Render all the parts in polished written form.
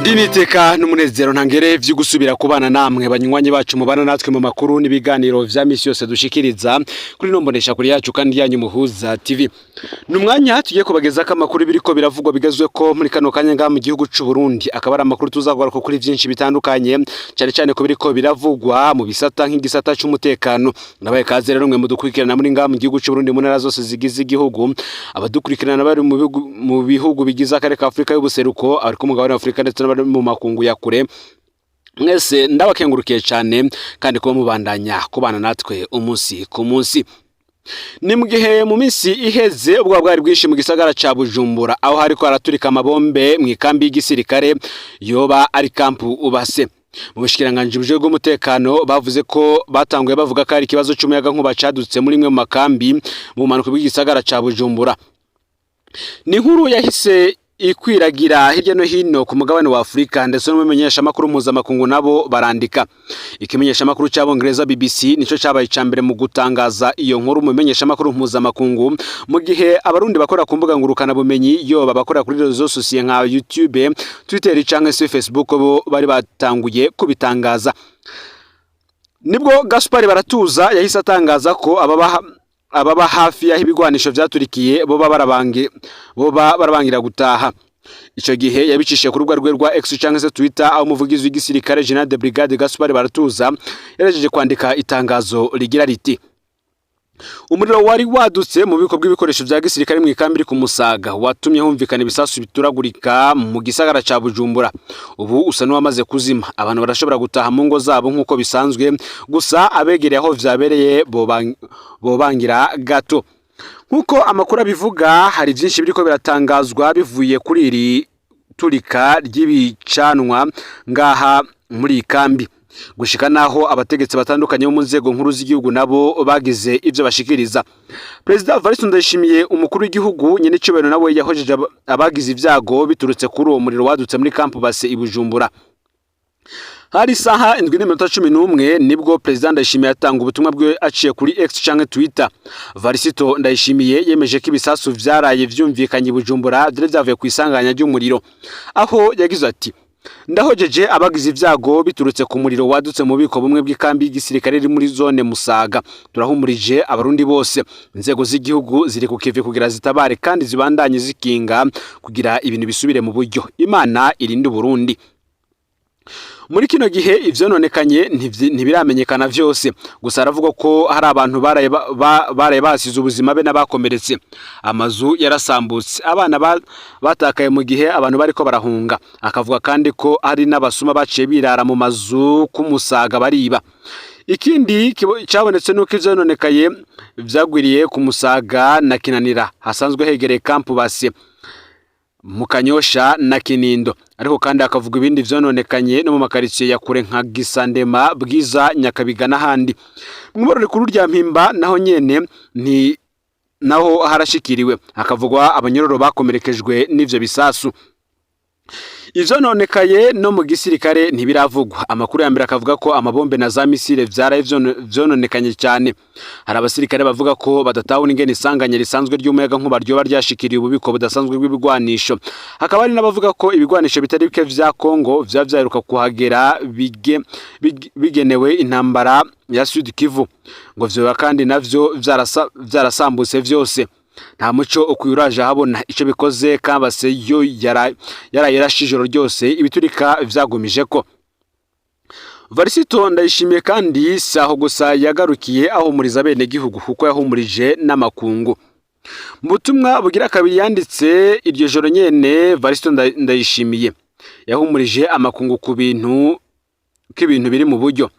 Iri niteka n'umunezero ntangere vyo gusubira kubana namwe, banywanyi bacu mubana natwe mu makuru n'ibiganiro vya misi yose dushikiriza kuri nombonesha kuri yacu kandi yanyu Muhuza TV. Ni umwanya tugiye kubagezako amakuru biriko biravugwa bigezweko muri kano kanya ngaha mu gihugu c'u Burundi. Akaba ari amakuru tuzagaruka kuri vyinshi bitandukanye, cyane cyane ku biriko biravugwa mu bisata nk'igisata c'umutekano. Nabaye kaze rero mwe mudukurikirana muri ngaha mu gihugu c'u Burundi, mu ntara zose zigize igihugu, abadukurikirana bari mu bihugu bigize akarere ka Afrika y'ubuseruko, abari ku mugabane wa Afrika ndetse n'abari mu makungu ya kure, mwese ndabakengurukiye cyane kandi kuba mubandanya kubana natwe umunsi ku munsi. Ni mu gihe mu minsi iheze ubwoba bwari bwinshi mu gisagara ca Bujumbura, aho hariko haraturika amabombe mu ikambi y'igisirikare yoba ari kampu ubase. Mu bushikiranganji bujejwe bw'umutekano bavuze ko batanguye bavuga ko ari ikibazo c'umuyagankuba cadutse muri imwe mu makambi mu bumanuko bw'igisagara ca Bujumbura. Ni inkuru yahise ikwiragira hirya no hino ku mugabane wa Afurika, ndetse n'umumenyeshamakuru mpuzamakungu nabo barandika. Ikimenyeshamakuru cy'Abongereza BBC nico cabaye ica mbere mu gutangaza iyo nkuru mu bimenyeshamakuru mpuzamakungu, mu gihe Abarundi bakora ku mbuga ngurukana bumenyi, yoba bakora kuri réseaux sociaux nka YouTube, Twitter canke se Facebook, bo bari batanguye kubitangaza. Nibwo Gaspard Baratuza yahise atangaza ko ababa hafi y'aho ibigwanisho vyaturikiye boba barabangira gutaha. Ico gihe yabicishije ku rubuga rwe rwa X canke se Twitter, aho umuvugizi w'igisirikare General de Brigade Gaspard Baratuza yarajeje kwandika itangazo rigira riti: "Umuriro wari wadutse mu bubiko bw'ibikoresho vya gisirikare mu ikambi iri ku Musaga watumye humvikana ibisasu bituragurika mu gisagara ca Bujumbura. Ubu usa n'uwamaze kuzima. Abantu barashobora gutaha mu ngo zabo nk'uko bisanzwe, gusa abegereye aho vyabereye bobangira gato." Nk'uko amakuru abivuga, hari vyinshi biriko biratangazwa bivuye kuri iri turika ry'ibicanwa ngaha muri iyi kambi, gushika naho abategetsi batandukanye bo mu nzego nkuru z'igihugu nabo bagize ivyo bashikiriza. Perezida Evariste Ndayishimiye, umukuru w'igihugu nyen'icyubahiro, nawe yahojeje abagize ivyago biturutse kuri uwo muriro wadutse muri Camp Base i Bujumbura. Hari isaha 7:11 nibwo Perezida Ndayishimiye yatanga ubutumwa bwe aciye kuri X canke Twitter. Varisito Ndayishimiye yemeje ko ibisasu vyaraye vyumvikanye i Bujumbura vyari vyavuye ku isanganya ry'umuriro, aho yagize ati: "Ndahojeje abagize ivyago biturutse ku muriro wadutse mu bubiko bumwe bw'ikambi y'igisirikare iri muri zone Musaga. Turahumurije Abarundi bose. Inzego z'igihugu ziri ku kivi kugira zitabare kandi zibandanye zikinga kugira ibintu bisubire mu buryo. Imana irinde Uburundi." Muri kino gihe ivyononekanye ntibiramenyekana vyose, gusa aravuga ko hari abantu baraye basize ubuzima be n'abakomeretse. Amazu yarasambutse, abana batakaye mu gihe abantu bariko barahunga. Akavuga kandi ko hari n'abasuma baciye birara mu mazu k'Umusaga bariba. Ikindi cabonetse nuko ivyononekaye vyagwiriye ku Musaga na Kinanira, hasanzwe hegereye Camp Base, mu Kanyosha na Kinindo. Ariko kandi hakavuga ibindi vyononekanye no mu makaritsiye ya kure nka Gisandema, Bwiza, Nyakabiga n'ahandi. Mw'iborero rikuru rya Mpimba naho nyene nti naho harashikiriwe, hakavugwa abanyororo bakomerekejwe n'ivyo bisasu. Ivyononekaye no mu gisirikare ntibiravugwa. Amakuru ya mbere akavuga ko amabombe na za misile vyaraye vyononekanye cyane. Hari abasirikare bavuga ko badatahura ingene isanganya risanzwe ry'umuyagankuba ryoba ryashikiriye ububiko budasanzwe bw'ibigwanisho. Hakaba hari n'abavuga ko ibigwanisho bitari bike vya Kongo vya vyaheruka kuhagera bigenewe intambara ya Sud Kivu, ngo vyoba kandi navyo vyarasambutse vyose. Nta muco ukwiye uraje ahabona. Ico bikoze, Kambase yo yaraye yarashe ijoro ryose, ibiturika vyagumije ko. Varisito Ndayishimiye kandi si aho gusa yagarukiye ahumuriza abenegihugu, kuko yahumurije n'amakungu. Mu butumwa bugira kabiri yanditse iryo joro nyene, Varisito Ndayishimiye yahumurije amakungu ku bintu ko ibintu biri mu buryo.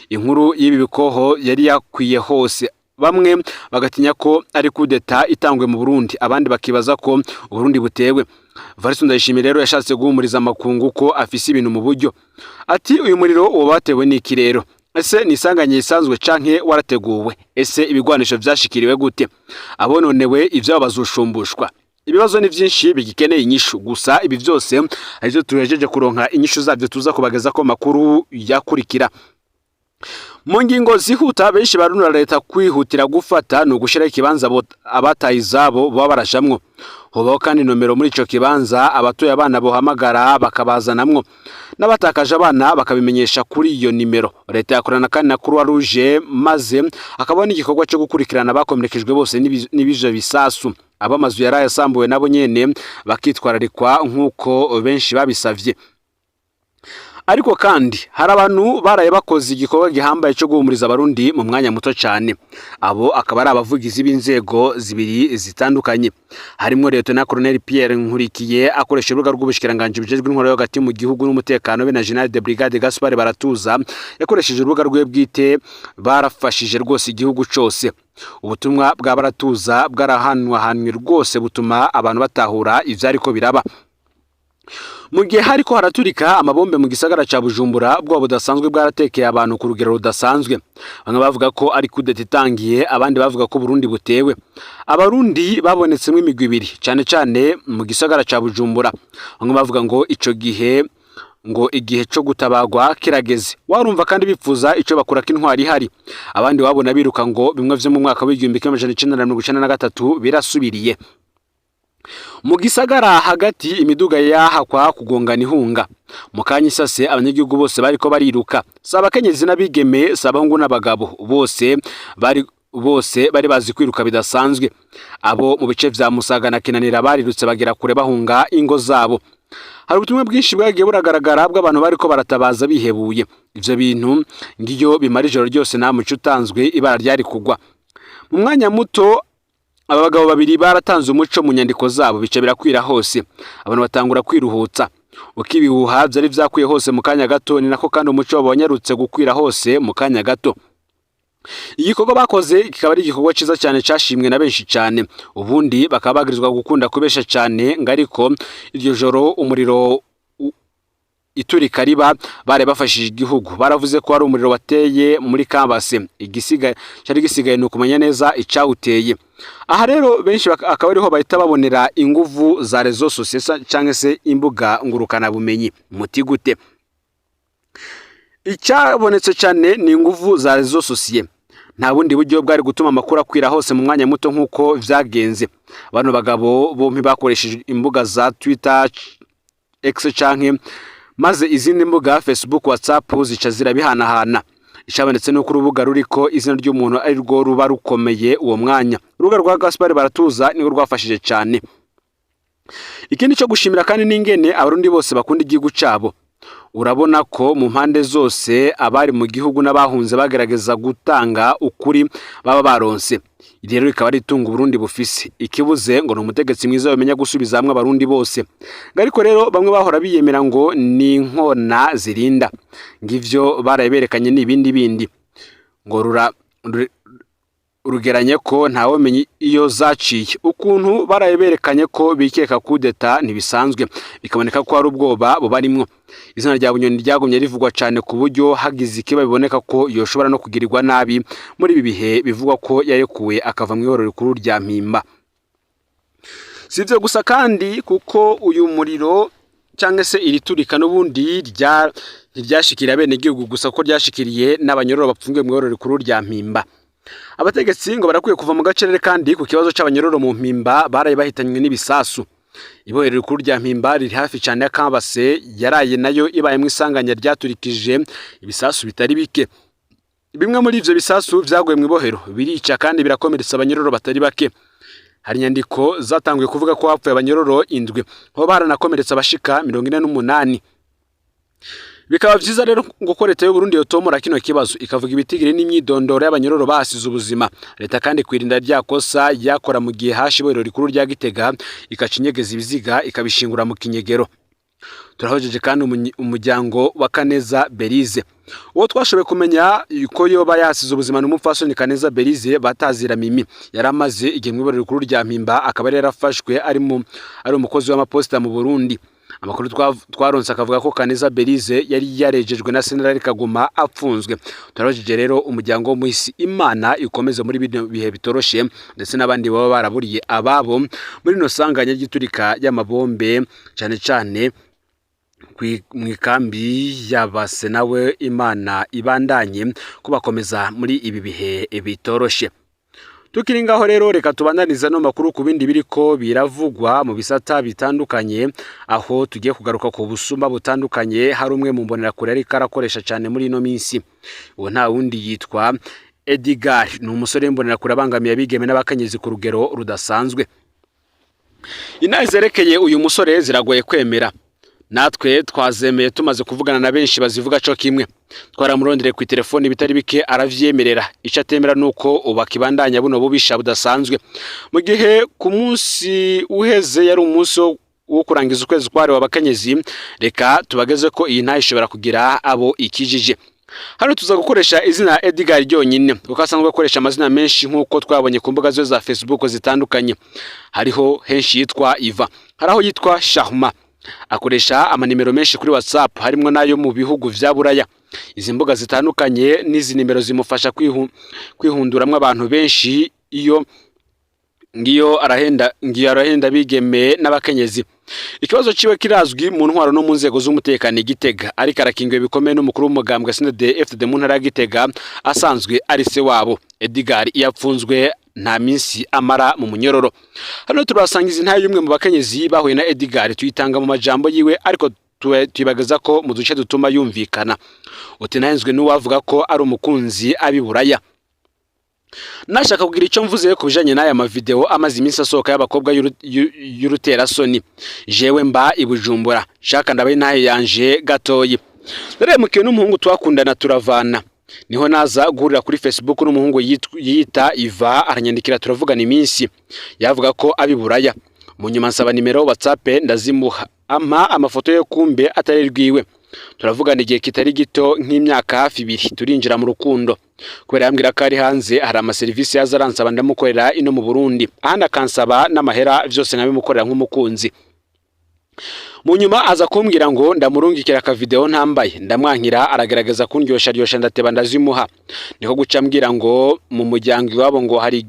Inkuru y'ibi bikoho yari yakwiye hose, bamwe bagatinya ko ari kudeta itangwe mu Burundi, abandi bakibaza ko Uburundi butewe. Varisito Ndayishimiye rero yashatse guhumuriza amakungu ko afise ibintu mu buryo. Ati: "Uyu muriro woba watewe n'iki rero? Ese ni isanganya isanzwe canke warateguwe? Ese ibigwanisho vyashikiriwe gute? Abononewe ivyabo bazoshumbushwa? Ibibazo ni vyinshi bigikeneye inyishu, gusa ibi vyose arivyo tuhejeje kuronka inyishu zavyo, tuza kubageza ko makuru yakurikira." Mu ngingo zihuta benshi barunura leta kwihutira gufata ni ugushiraho ikibanza abataye izabo baba barajamwo. Hobaho kandi nomero muri ico kibanza abatuye abana bohamagara bakabazanamwo, n'abatakaje abana bakabimenyesha kuri iyo nimero. Leta yakorana kandi na Croix Rouge, maze hakaba n'igikorwa cyo gukurikirana abakomerekejwe bose n'ibivyo bisasu. Abamazu yaraye asambuwe nabo nyene bakitwararikwa nk'uko benshi babisavye. Ariko kandi hari abantu baraye bakoze igikorwa gihambaye cyo guhumuriza Abarundi mu mwanya muto cyane. Abo akaba ari abavugizi b'inzego zibiri zitandukanye, harimwo Lieutenant Colonel Pierre Nkurikiye akoresha urubuga rw'ubushikiranganji bujejwe intwaro yo hagati mu gihugu n'umutekano, be na General de Brigade Gaspard Baratuza yakoresheje urubuga rwe bwite. Barafashije rwose igihugu cose. Ubutumwa bwa Baratuza bwarahanwahanwe rwose, butuma abantu batahura ivyariko biraba. Mu gihe hariko haraturika amabombe mu gisagara ca Bujumbura, ubwoba budasanzwe bwaratekeye abantu ku rugero rudasanzwe. Bamwe bavuga ko ari kudeta itangiye, abandi bavuga ko Burundi butewe. Abarundi babonetsemwo imigwi ibiri, cane cane mu gisagara ca Bujumbura. Bamwe bavuga ngo ico gihe ngo igihe co gutabagwa kirageze, warumva kandi bipfuza ico bakura ko intwari ihari. Abandi wabona biruka ngo bimwe vyo mu mwaka w'1993 birasubiriye. Mu gisagara hagati imiduga yahakwa kugongana ihunga. Mu kanya isase abanyagihugu bose bariko bariruka, si abakenyezi n'abigeme, si abahungu n'abagabo, bose bari bazi kwiruka bidasanzwe. Abo mu bice vya Musaga na Kinanira barirutse bagera kure bahunga ingo zabo. Hari ubutumwa bwinshi bwagiye buragaragara bw'abantu bariko baratabaza bihebuye. Ivyo bintu ngiyo bimara ijoro ryose nta muco utanzwe, ibara ryari kugwa. Mu mwanya muto aba bagabo babiri baratanze umuco mu nyandiko zabo, bica birakwira hose, abantu batangura kwiruhutsa. Uko ibihuha vyari vyakwiye hose mu kanya gato, ni nako kandi umuco wabo wanyarutse gukwira hose mu kanya gato. Igikorwa bakoze kikaba ari igikorwa ciza cyane cashimwe na benshi cyane. Ubundi bakaba bagirizwa gukunda kubesha cyane, ngo ariko iryo joro umuriro iturika riba bare bafashije igihugu. Baravuze ko hari umuriro wateye muri Kambase, igisigaye cyari gisigaye ni ukumenya neza icawuteye. Aha rero benshi akaba ariho bahita babonera inguvu za réseaux sociaux canke se imbuga ngurukana bumenyi. Muti gute? Icyabonetse cyane ni inguvu za réseaux sociaux. Nta bundi buryo bwari gutuma amakuru akwira hose mu mwanya muto nk'uko vyagenze. Bano bagabo bompi bakoresheje imbuga za Twitter, X canke maze izindi mbuga, Facebook, WhatsApp, zica zirabihanahana. Icabonetse nuko urubuga ruriko izina ry'umuntu ari rwo ruba rukomeye uwo mwanya. Urubuga rwa Gaspard Baratuza nirwo rwafashije cyane. Ikindi cyo gushimira kandi n'ingene Abarundi bose bakunda igihugu cabo. Urabona ko mu mpande zose, abari mu gihugu n'abahunze, bagerageza gutanga ukuri baba baronse. Iri rero rikaba ari itunga Uburundi bufise. Ikibuze ngo ni umutegetsi mwiza bamenya gusubiza hamwe Abarundi bose. Ngo ariko rero bamwe bahora biyemera ngo ni inkona zirinda, ngivyo baraye berekanye n'ibindi bindi ngo rura rugeranye ko ntawemenya iyo zaciye. Ukuntu baraye berekanye ko bikeka kudeta ntibisanzwe, bikaboneka ko hari ubwoba bubarimwo. Izina rya Bunyoni ryagumye rivugwa cyane, ku buryo hagize ikiba biboneka ko yoshobora no kugirirwa nabi muri ibi bihe bivugwa ko yarekuwe akava mu ihorero rikuru rya Mpimba. Si ibyo gusa kandi, kuko uyu muriro cyangwa se iri turika n'ubundi ntiryashikiriye abenegihugu gusa, kuko ryashikiriye n'abanyororo bapfungiwe mu ihorero rikuru rya Mpimba. Abategetsi ngo barakwiye kuva mu gacerere kandi ku kibazo c'abanyororo mu Mpimba baraye bahitanywe n'ibisasu. Ibohero rikuru rya Mpimba riri hafi cyane ya Kambase yaraye nayo ibayemwo isanganya ryaturikije ibisasu bitari bike. Bimwe muri ivyo bisasu vyaguye mu ibohero, birica kandi birakomeretsa abanyororo batari bake. Hari inyandiko zatanguye kuvuga ko hapfuye abanyororo 7, ho baranakomeretsa abashika 48. Bikaba vyiza rero ngo ko leta y'u Burundi yotomora kino kibazo, ikavuga ibitigiri n'imyidondoro y'abanyororo bahasize ubuzima. Leta kandi kwirinda rya kosa yakora mu gihe hashe ibohero rikuru rya Gitega, ikaca inyegeza ibiziga ikabishingura mu kinyegero. Turahojeje kandi umuryango wa Kaneza Berize. Uwo twashoboye kumenya ko yoba yasize ubuzima n'umupfasoni Kaneza Berize batazira Mimi. Yari amaze igihe mu ibohero rikuru rya Mpimba, akaba yari yarafashwe ari umukozi w'amaposita mu Burundi. Amakuru twaronse akavuga ko Kaneza Berize yari yarejejwe na Senerali kaguma apfunzwe. Turabajije rero umuryango wo mwisi, Imana ikomeze muri bino bihe bitoroshe, ndetse n'abandi baba baraburiye ababo muri ino sanganya ry'iturika y'amabombe, cyane cyane mu ikambi y'abase. Nawe Imana ibandanye kubakomeza muri ibi bihe bitoroshe. Tukiri ngaho rero, reka tubandaniza no makuru ku bindi biriko biravugwa mu bisata bitandukanye, aho tugiye kugaruka ku busuma butandukanye. Hari umwe mu mbonerakure ariko arakoresha cyane muri ino minsi. Uwo nta wundi, yitwa Edgar, ni umusore w'imbonerakure abangamiye abigeme n'abakenyezi ku rugero rudasanzwe. Inama zerekeye uyu musore ziragoye kwemera, natwe twazemeye tumaze kuvugana na benshi bazivuga co kimwe. Twaramurondere ku telefoni bitari bike, aravyemerera. Ico atemera nuko ubu akibandanya buno bubisha budasanzwe, mu gihe ku munsi uheze yari umunsi wo kurangiza ukwezi kwahariwe abakenyezi. Reka tubageze ko iyi ntayo ishobora kugira abo ikijije. Hano tuza gukoresha izina Edgar ryonyine, kuko asanzwe akoresha amazina menshi, nk'uko twabonye ku mbuga ze za Facebook zitandukanye. Hariho henshi yitwa Iva, hari aho yitwa Shahma, akoresha amanimero menshi kuri WhatsApp, harimo n'ayo mu bihugu vya Buraya. Izi mbuga zitandukanye n'izi nimero zimufasha kwihunduramwo abantu benshi. Iyo ngiyo arahenda bigeme n'abakenyezi. Ikibazo ciwe kirazwi mu ntwaro no mu nzego z'umutekano i Gitega, ariko arakingiwe bikomeye n'umukuru w'umugambwe SNDD FDD mu ntara ya Gitega, asanzwe ari se wabo. Edgar iyo apfunzwe nta minsi amara mu munyororo. Hano turabasangiza intahe y'umwe mu bakenyezi bahuye na Edgar, tuyitanga mu majambo yiwe, ariko tuyibagaza ko mu duce dutuma yumvikana. Uti: "Nahenzwe n'uwavuga ko ari umukunzi abiburaya." Nashaka kugira icyo mvuze ku bijanye n'aya mavideo amaze iminsi asohoka y'abakobwa y'uruterasoni. Jewe mba i Bujumbura, shaka ndabaye intahe yanje gatoyi. Narahemukiwe n'umuhungu twakundana, turavana. Niho naza guhurira kuri Facebook n'umuhungu yita Iva, aranyandikira, turavugana iminsi. Yavuga ko abiburaya. Mu nyuma nsaba nimero WhatsApp, ndazimuha, ampa amafoto yo, kumbe atari rwiwe. Turavugana igihe kitari gito, nk'imyaka hafi 2, turinjira mu rukundo. Kubera yambwira ko ari hanze, hari amaserivisi yaza aransaba ndamukorera ino mu Burundi, ahandi akansaba n'amahera, vyose nkabimukorera nk'umukunzi. Mu nyuma aza kumbwira ngo ndamurungikira akavideo ntambaye, ndamwankira. Aragerageza kundyosha ryosha, ndateba ndazimuha. Niko guca ambwira ngo mu muryango iwabo ngo hari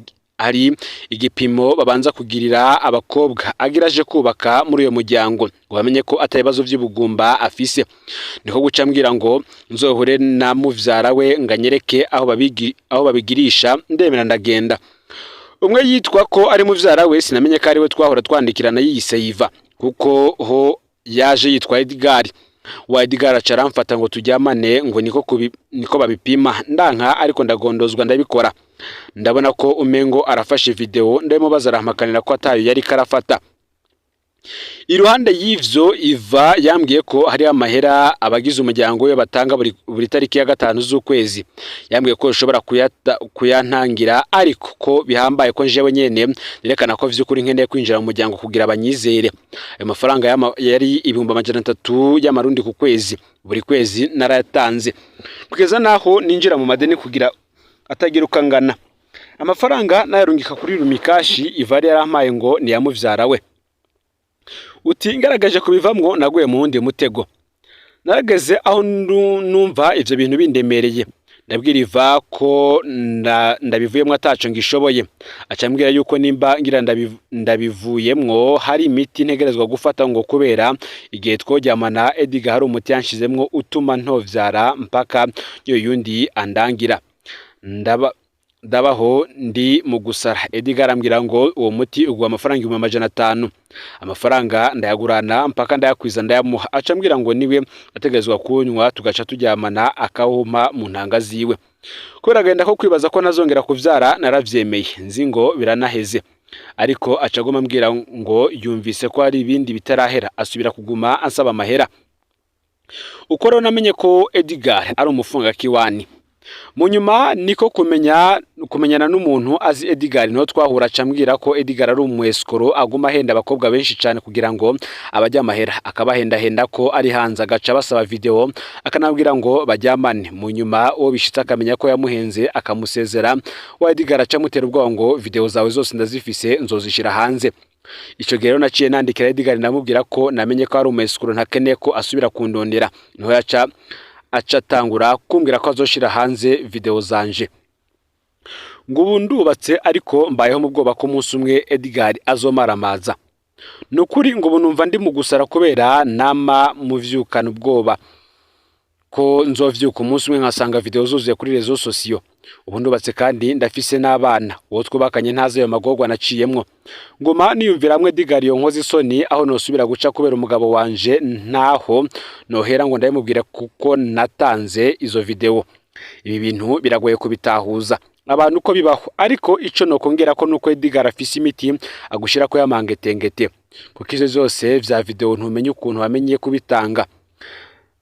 igipimo babanza kugirira abakobwa agira aje kubaka muri uyo muryango, ngo bamenye ko atabibazo by'ubugumba afise. Niko guca ambwira ngo nzohure na muvyara we ngo anyereke aho babigirisha. Ndemera, ndagenda. Umwe yitwa ko ari muvyara we, sinamenye ko ari we twahora twandikirana yiyise Yiva, kuko ho yaje yitwa Edgar. Wa Edgar aca aramfata ngo tujyamane, ngo niko babipima. Ndanka, ariko ndagondozwa, ndabikora. Ndabona ko umengo arafashe video, ndabimubaza, arampakanira ko atayo yari karafata. Iruhande y'ivyo, Iva yambwiye ko hari amahera abagize umuryango we batanga buri tariki ya 5 z'ukwezi. Yambwiye ko ushobora kuyantangira, ariko ko bihambaye ko njewe nyene nerekana ko vy'ukuri nkeneye kwinjira mu muryango kugira abanyizere. Ayo mafaranga yari 300,000 y'amarundi ku kwezi. Buri kwezi narayatanze kugeza naho ninjira mu madeni kugira atagira uko angana. Amafaranga nayarungika kuri Lumicash Iva yari yarampaye, ngo ni muvyara we. Uti: "Ngaragaje kubivamwo, naguye mu wundi mutego. Narageze aho numva ivyo bintu bindemereye, ndabwira Iva ko ndabivuyemwo ataco ngishoboye. Aca ambwira yuko nimba ngira ndabivuyemwo hari imiti ntegerezwa gufata, ngo kubera igihe tworyamana Edgar hari umuti yanshizemwo utuma ntovyara mpaka yo yundi andangira. Ndaba ndabaho ndi mu gusara. Edgar arambwira ngo uwo muti ugura amafaranga 500,000. Amafaranga ndayagurana mpaka ndayakwiza, ndayamuha. Aca ambwira ngo niwe ategerezwa kunywa, tugaca turyamana, akawumpa mu ntanga ziwe. Kubera agahinda ko kwibaza ko ntazongera kuvyara, naravyemeye, nzi ngo biranaheze. Ariko aca aguma ambwira ngo yumvise ko hari ibindi bitarahera, asubira kuguma ansaba amahera. Uko rero namenye ko Edgar ari umufungakiwani. Mu nyuma niko kumenyana n'umuntu azi Edgar, niho twahura, aca ambwira ko Edgar ari umu escroc, aguma ahenda abakobwa benshi cyane kugira ngo abajye amahera, akabahendahenda ko ari hanze, agaca basaba video, akanabwira ngo bajyamane. Mu nyuma uwo bishitse akamenya ko yamuhenze, akamusezera. Wa Edgar aca amutera ubwoba ngo: "Video zawe zose ndazifise, nzozishira hanze." Ico gihe rero naciye nandikira Edgar, ndamubwira ko namenye ko ari umu escroc, ntakeneye ko asubira kundondera. Niho yaca aca atangura kumbwira ko azoshira hanze video zanje. Ngo ubu ndubatse, ariko mbayeho mu bwoba ko umunsi umwe Edgar azomaramaza. Ni ukuri ngo ubu numva ndi mu gusara kubera nama muvyukana ubwoba. Ko nzovyuka umunsi umwe nkasanga video zuzuye kuri réseaux sociaux. Ubu ndubatse kandi ndafise n'abana, uwo twubakanye ntazi ayo magorwa naciyemwo. Nguma niyumvira hamwe Edgar iyo nkozi isoni, aho nosubira guca kubera umugabo wanje, ntaho nohera ngo ndabimubwire kuko natanze izo video. Ibi bintu biragoye kubitahuza abantu uko bibaho, ariko ico nokongera ko nuko Edgar afise imiti agushirako y'amangetengete, kuko ivyo vyose vya video ntumenye ukuntu wamenye kubitanga.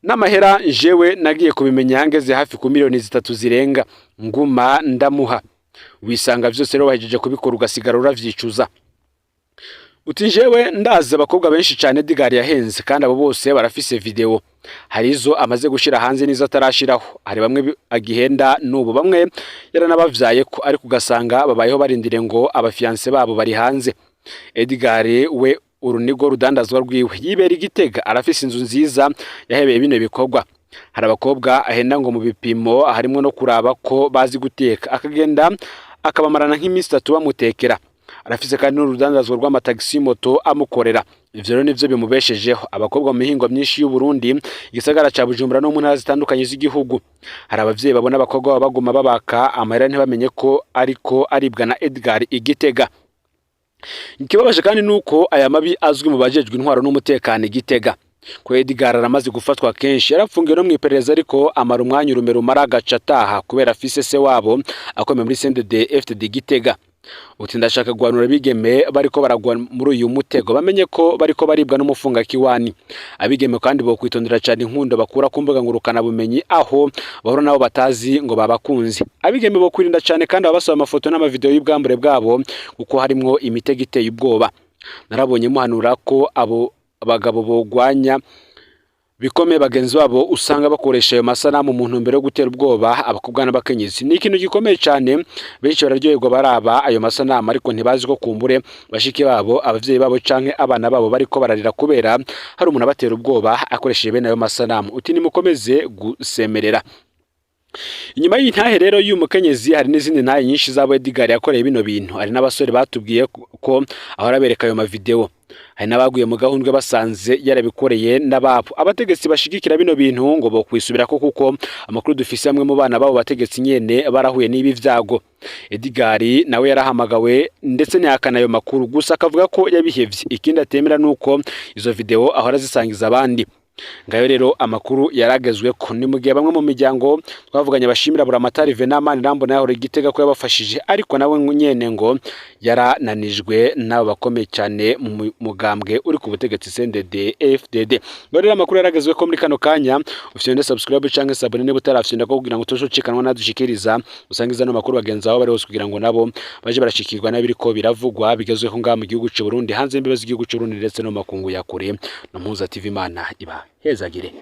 N'amahera jewe nagiye kubimenya ngeze hafi ku miliyoni 3 zirenga nguma ndamuha. Wisanga vyose rero wahejeje kubikora, ugasigara uravyicuza. Uti jewe ndazi abakobwa benshi cane Edgar yahenze, kandi abo bose barafise video. Hari izo amaze gushira hanze n'izo atarashiraho. Hari bamwe agihenda n'ubu, bamwe yaranabavyaye ko, ariko ugasanga babayeho barindiriye ngo aba fiancés babo bari hanze. Edgar we uru nigo rudandazwa rwiwe, yibera igitega, arafise inzu nziza yahebeye bino bikorwa. Hari abakobwa ahenda ngo mu bipimo harimwo no kuraba ko bazi guteka, akagenda akabamarana nk'iminsi 3 bamutekera. Arafise kandi n'urudandazwa rw'amatagisi moto amukorera. Ivyo rero nivyo bimubeshejeho. Abakobwa mu mihingo myinshi y'u Burundi, igisagara ca Bujumbura no mu ntara zitandukanye z'igihugu, hari abavyeyi babona abakobwa babo baguma babaka amahera ntibamenye ko ariko aribwa na Edgar Igitega. Ikibabaje kandi nuko aya mabi azwi mu bajejwe intwaro n'umutekano Igitega, ko Edgar aramaze gufatwa kenshi, yarapfungiwe no mw'iperereza, ariko amara umwanya urume rumara agaca ataha kubera afise se wabo akomeye muri CNDD FDD Gitega. Uti ndashaka guhanura abigeme bariko baragwa muri uyu mutego, bamenye ko bariko baribwa n'umufunga kiwani. Abigeme kandi bo kwitondera cyane inkundo bakura ku mbuga ngurukana bumenyi, aho bahura nabo batazi ngo babakunze. Abigeme bo kwirinda cyane kandi abasaba amafoto n'amavideo y'ubwambure bwabo, kuko harimwo imitego iteye ubwoba. Narabonye muhanura ko abo abagabo bogwanya bikomeye bagenzi babo usanga bakoresha ayo masanamu mu ntumbero yo gutera ubwoba abakobwa n'abakenyezi. Ni ikintu gikomeye cyane. Benshi bararyoherwa baraba ayo masanamu, ariko ntibazi ko kumbure bashiki babo, abavyeyi babo canke abana babo bariko bararira kubera hari umuntu abatera ubwoba akoresheje bene ayo masanamu. Uti nimukomeze gusemerera. Inyuma y'intahe rero y'uyu mukenyezi, hari n'izindi ntahe nyinshi z'abo Edgar yakoreye bino bintu. Hari n'abasore batubwiye ko ahora bereka ayo mavideo, hari n'abaguye mu gahundwe basanze yarabikoreye n'ababo. Abategetsi bashigikira bino bintu ngo bo kwisubirako, kuko amakuru dufise, amwe mu bana babo bategetsi nyene barahuye n'ibi vyago. Edgar nawe yarahamagawe ndetse ntihakana ayo makuru, gusa akavuga ko yabihevye. Ikindi atemera nuko izo video ahora zisangiza abandi. Ngayo rero amakuru yaragezwe ko ni mu gihe bamwe mu miryango twavuganye bashimira Buramatari Venamani Rambona yahora Igitega ko yabafashije, ariko nawe nyene ngo yarananijwe n'abo bakomeye cyane mu mugambwe uri ku butegetsi CNDD FDD. Ngo rero amakuru yaragezwe ko muri kano kanya ufite subscribe canke s'abonner niba utarafyonda ko, kugira ngo utoshocikanwa nadushikiriza, usangiza no makuru bagenzi aho bari hose, kugira ngo nabo baje barashikirwa n'abiriko biravugwa bigezweho ngaha mu gihugu c'u Burundi, hanze y'imbibe z'igihugu c'u Burundi, ndetse no makungu ya kure. No Mpuza TV, Imana iba hezagire.